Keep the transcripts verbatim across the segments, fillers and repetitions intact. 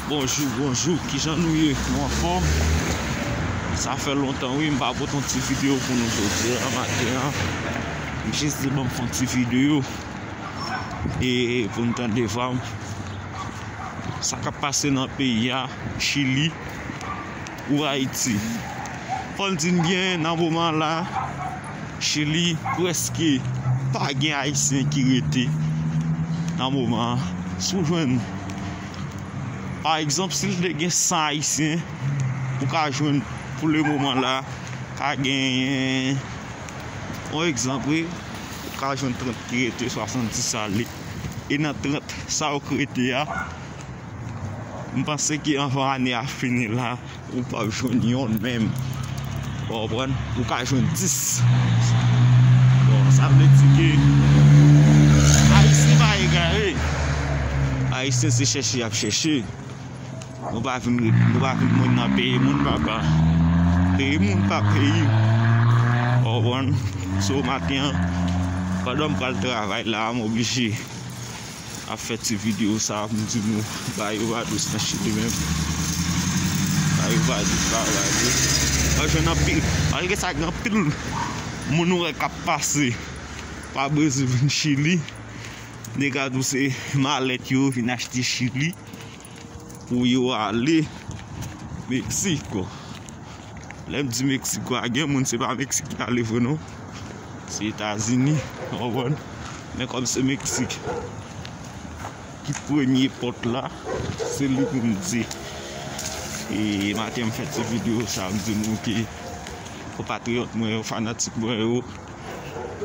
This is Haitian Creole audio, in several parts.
Bonjou, bonjou, kijan nou ye? Nou anfòm? Sa fè lontan wi, m pa pote yon ti videyo pou nou jodi a maten an. M jis di ban m fè yon ti videyo e pou n tande vwa m. Sa k ap pase nan peyi a, Chili ou Ayiti. Fò n di n byen, nan moman la, Chili prèske pa gen Ayisyen ki rete nan moman an. Si w jwenn, pa egzanp, si l te gen san Ayisyen, ou ka jwenn pou le moman la, ka genyen, yon egzanp, wi, ou ka jwenn trant ki rete, swasanndis ale. E nan trant sa yo k rete a, m panse ke anvan ane a fini la, ou p ap jwenn yonn menm. Ou konprann? Ou ka jwenn dis. Bon, sa vle di ke Ayisyen pa egare. Ayisyen se chèche y ap chèche. Nou pa vin, nou pa vin moun nan peye moun, papa. Peye moun pa peye. Ou konprann? So, maten an, pandan m pral travay la, m oblije ap fè ti videyo sa, m di nou, bagay yo pa dous nan Chili menm. Bagay yo pa dous, pa bagay. Mwen jwenn anpil, malgre sa, gen anpil moun ou wè k ap pase pa Brezil vin Chili. Nèg a di w se malèt yo vin achte Chili pou yo ale Meksik. Lè m di Meksik la, gen moun se pa Meksik ki ale vre non. Se Etazini, w konprann? Men kòm se Meksik ki premye pòt la, se li pou m di. E maten m fè ti videyo sa, m di nou ke konpatriyòt mwen yo, fanatik mwen yo,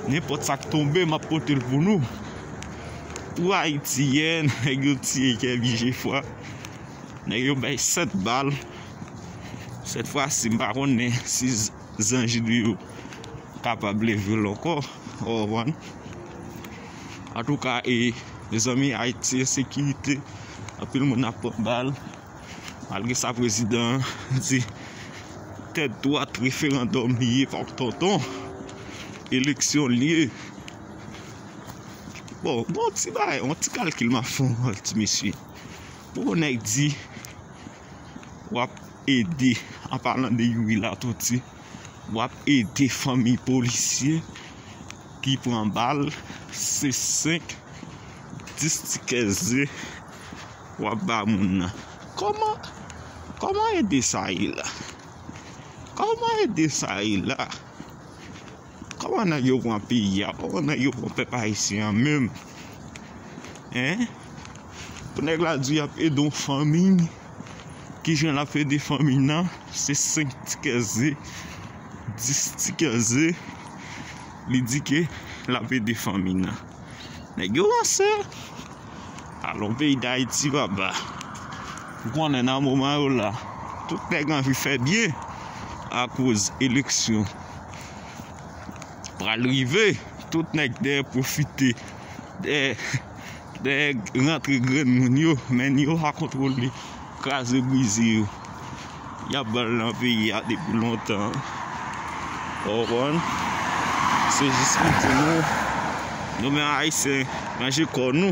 nenpòt sa k tonbe, m ap pote l pou nou. Pou Ayiti yè, nèg yo tiye Kèbi Jefwa. Nèg yo bay sèt bal. Sèt fwa si m pa konnen si z-, zanj li yo kapab leve l ankò. Ou konprann? Antouka, e, mezanmi, Ayiti ensekirite. Anpil moun ap pran bal. Malgre sa, prezidan an di tèt dwat, referandòm li ye, pa tonton. Eleksyon li ye. Bon, bon, ti bagay, yon ti kalkil m ap fè, yon ti mesye. Pou yon nèg di w ap ede, an palan de Youri Latortue, w ap ede fanmi polisye ki pran bal, se senk, dis tikè ze w ap ba moun nan. Kòman, kòman ede sa ye la? Kòman ede sa ye la? Kòman nèg yo pran peyi a? Kòman nèg yo pran pèp ayisyen an menm? Hein? Pou nèg la di y ap ede yon fanmi, kijan l ap ede fanmi nan? Se senk tikè ze, dis tikè ze, li di ke l ap ede fanmi nan. Nèg yo ranse. Alon peyi Dayiti, papa. Ou konnen nan moman yo la, tout nèg anvi fè byen akoz eleksyon pral rive. Tout nèg dèyè pwofite, dèyè, dèyè rantre grenn moun yo, men yo pa kontwole, kraze brize yo. Y ap ba l nan peyi a depi lontan. Ou konprann? Se jis pou di nou, nou menm Ayisyen, ranje kò nou.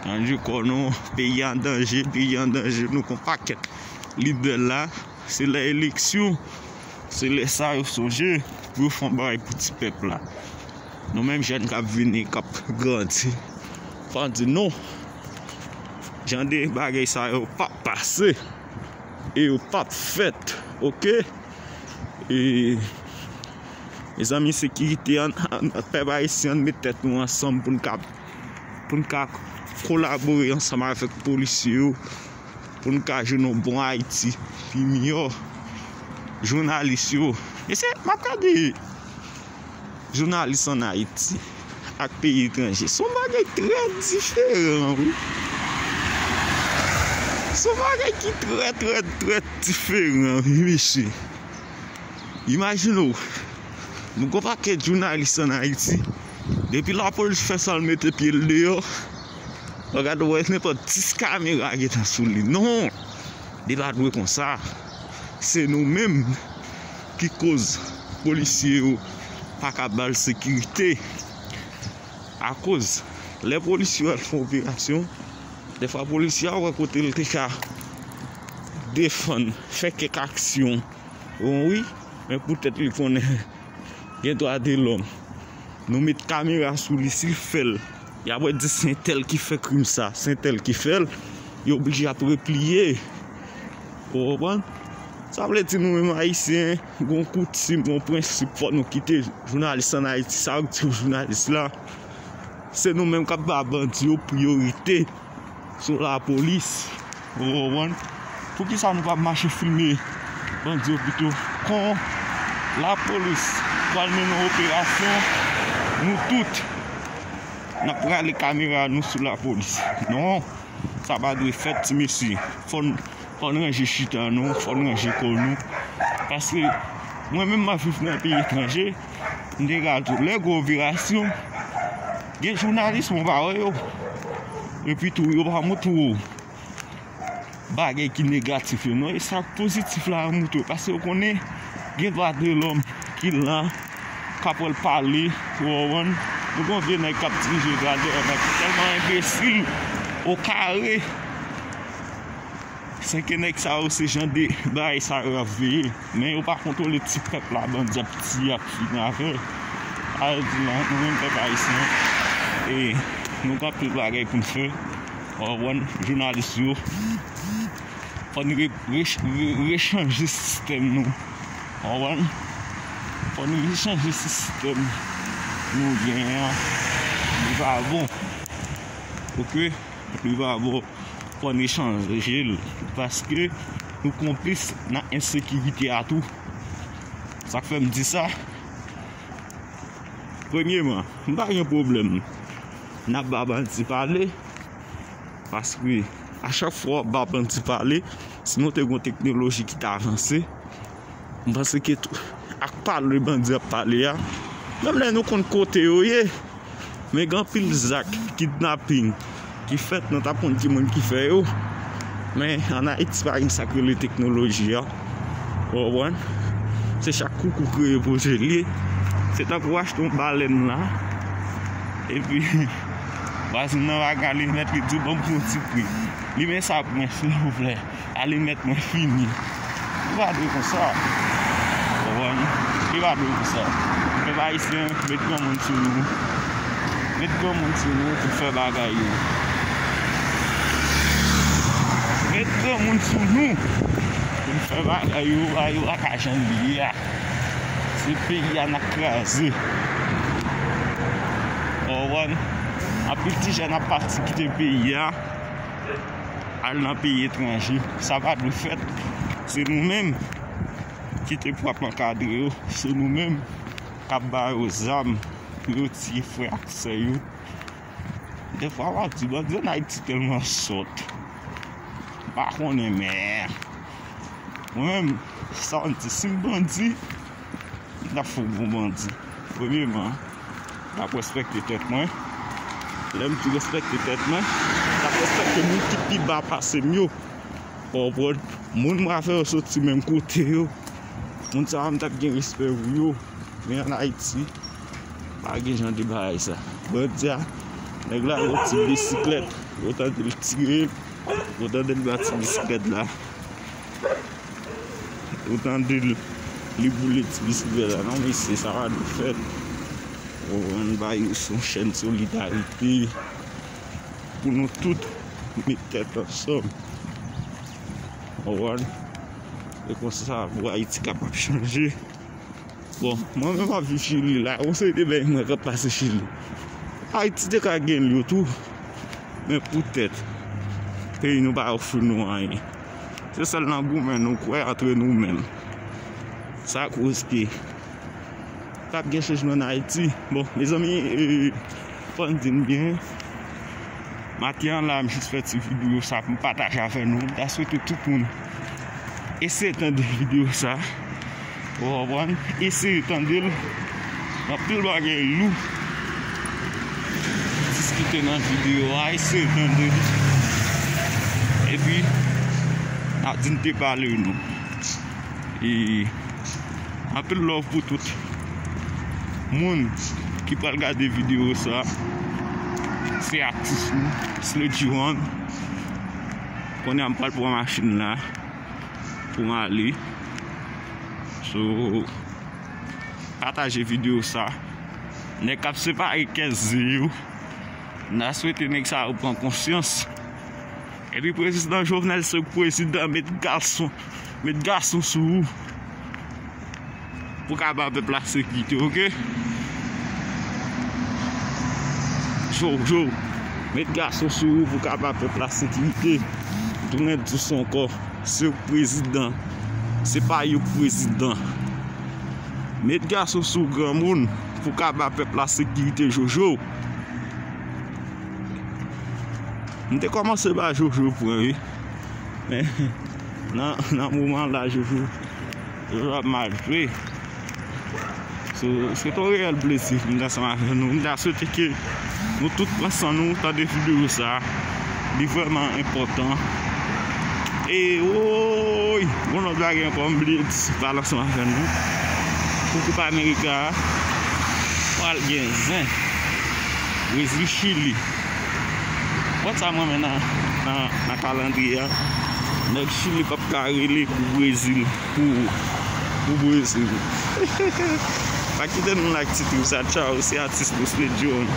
Ranje kò nou, peyi an danje, peyi an danje, nou gon pakèt lidè la, se lè eleksyon, se lè sa yo sonje pou yo fè yon bagay pou ti pèp la. Nou menm jèn k ap vini, k ap grandi, fò n di non. Jan de bagay sa yo p ap pase e yo p ap fèt, oke? E, mezanmi, sekirite an, an, pèp ayisyen, ann met tèt nou ansanm pou n ka, pou n ka kolabore ansanm avèk polisye yo, pou n ka jwenn yon bon Ayiti pi miyò. Jounalis yo, mesye, m ap gade jounalis ann Ayiti ak peyi etranje, se yon bagay trè diferan, wi. Se yon bagay ki trè, trè, trè diferan, wi, mesye. Imajine w, nou gon pakèt jounalis ann Ayiti, depi lapolis fè sa l mete pye l deyò, w gade w wè nenpòt dis kamera gentan sou li. Non! Li pa dwe konsa. Se nou menm ki koz polisye yo pa ka ba l sekirite. Akoz, lè polisye yo al fè operasyon, Dèfwa polisye a wè kote l te ka defann, fè kèk aksyon, bon wi, men poutèt li konnen gen dwa de lòm. Nou met kamera sou li, si l fè l, y ap wè di se entèl ki fè krim sa, se entèl ki fè l, yo oblije ap repliye. Ou konprann? Sa vle di nou menm Ayisyen, gon koutim, gon prensip, fò nou kite jounalis ann Ayiti. Sa yo k di jounalis la, se nou menm k ap ba bandi yo priyorite sou lapolis. Ou konprann? Poukisa nou pa mache filme bandi yo pito? Kon lapolis pral mennen yon operasyon, nou tout n ap rale kamera nou sou lapolis. Non, sa pa dwe fèt, ti mesye. Fò n, fò n ranje chita nou, fò n ranje kò nou. Paske mwen menm m ap viv nan peyi etranje, m te ka di w, lè gen operasyon, gen jounalis mwen pa wè yo. Epi tou, yo pa montre w bagay ki negatif yo, non, e sa pozitif la yo montre w, paske yo konnen gen dwa de lòm ki la, k ap wè l pale, ou konprann? Nou gon vye nèg k ap dirije dwa de lòm la ki tèlman enbesil, okare. Sèke nèg sa yo, se jan de bagay sa yo y ap veye. Men yo pa kontwole ti pèp la, bandi ap tiye, ap fini avè. Sa vle di la, nou menm pèp ayisyen, e nou gen anpil bagay pou n fè. Ou konprann? Jounalis yo, fò n re, re, re, rechanje sistèm nou. Ou konprann? Fò n rechanje sistèm nou genyen an. Li pa bon. Oke? Li pa bon. Fò n rechanje l. Paske nou konplis nan ensekirite a tou. Sa k fè m di sa? Premyeman, m pa gen pwoblèm n ap ba bandi pale, paske a chak fwa w ap ba bandi pale, si nou te gen yon teknoloji ki t avanse, m panse ke tou, ak pale bandi ap pale a, menm lè nou konn kote yo ye, men gen anpil zak kidnaping ki fèt, nou t ap konn ki moun ki fè yo. Men ann Ayiti pa gen sa k rele teknoloji a. Ou konprann? Se chak koukou kreye pwoje l ye. Se tankou w achte yon balèn la, epi vwazen nan pa ka li mèt li di w, "Ban m pou yon ti pri. Li men sa pou mwen, silvouplè." Alimèt mwen fini. Li pa dwe konsa. Ou konprann? Li pa dwe konsa. Pèp ayisyen, met granmoun sou nou. Met granmoun sou nou pou n fè bagay yo. Met granmoun sou nou pou n fè bagay yo, bagay yo pa ka jan l ye a. Se peyi a n ap kraze. Ou konprann? Anpil ti jèn ap pati kite peyi a. Al nan peyi etranje. Sa pa dwe fèt. Se nou menm ki te pou ap ankadre yo. Se nou menm k ap ba yo zam pou yo tiye frè ak sè yo. Dèfwa, w ap di, bandi ann Ayiti tèlman sòt. M pa konnen, men mwen menm, sa w di, si m bandi, m t ap fè w bon bandi. Premyeman, m ap respekte tèt mwen. Lè m di respekte tèt mwen, m ap respekte moun ki pi ba pase m yo. Ou konprann? Moun m pa fè yo soti menm kote yo, moun sa yo, m t ap gen respè pou yo. Men ann Ayiti, pa gen jan de bagay sa. Bandi a, nèg la, yon ti bisiklèt, yo tande l tire l, yo tande l bat ti bisiklèt la. Ou tande l, li boule ti bisiklèt la. Non, mesye, sa pa dwe fèt. Ou konprann, ba yo se yon chèn solidarite pou nou tout met tèt ansanm. Ou konprann? E konsa pou Ayiti kapab chanje. Bon, mwen menm m ap viv Chili la, yon seri de bèy mwen k ap pase Chili. Ayiti te ka gen l yo tou, men poutèt peyi nou pa ofri nou anyen. Se sèl nan goumen nou kwè antre nou menm. Sa koz ke p ap gen chanjman ann Ayiti. Bon, mezanmi, e, fò n di n byen. Maten an la, m jis fè ti videyo sa pou m pataje avè nou. M ta swete tout moun eseye tande videyo sa. Ou konprann? Eseye tande l. Gen anpil bagay lou diskite nan videyo a. Eseye tande l. Epi, n ap di n te pale nou. E anpil love pou tout moun ki pral gade videyo sa. Se atis nou, Sledgy One. Kounye a m pral pran machin la pou m ale. So, pataje videyo sa. Nèg k ap separe kè ze yo. N a swete nèg sa yo pran konsyans. Epi prezidan Jovenel se prezidan, met gason, met gason sou ou pou ka ba pèp la sekirite, oke? Jojo, met gason sou ou pou ka ba pèp la sekirite. Tounen di sa ankò, se prezidan, se pa yon prezidan. Met gason sou granmoun pou ka ba pèp la sekirite, Jojo. M te kòmanse ba Jojo pwen, wi. Men, nan, nan moman la, Jojo, Jojo ap mal jwe. So, se te yon reyèl plezi pou m te ansanm avè nou. M ta swete ke nou tout pran san nou, tande videyo sa. Li vrèman enpòtan. E, woy, gon lòt bagay ankò, m bliye di, pale ansanm avè nou. Pou Koup Amerika a, pral gen zen. Brezil, Chili. Wòt sa m renmen nan, nan, nan kalandriye a. Nèg Chili p ap ka rele pou Brezil, pou, pou Brezil. Pa kite nou like ti trip sa, tchaw, se atis Bosco John.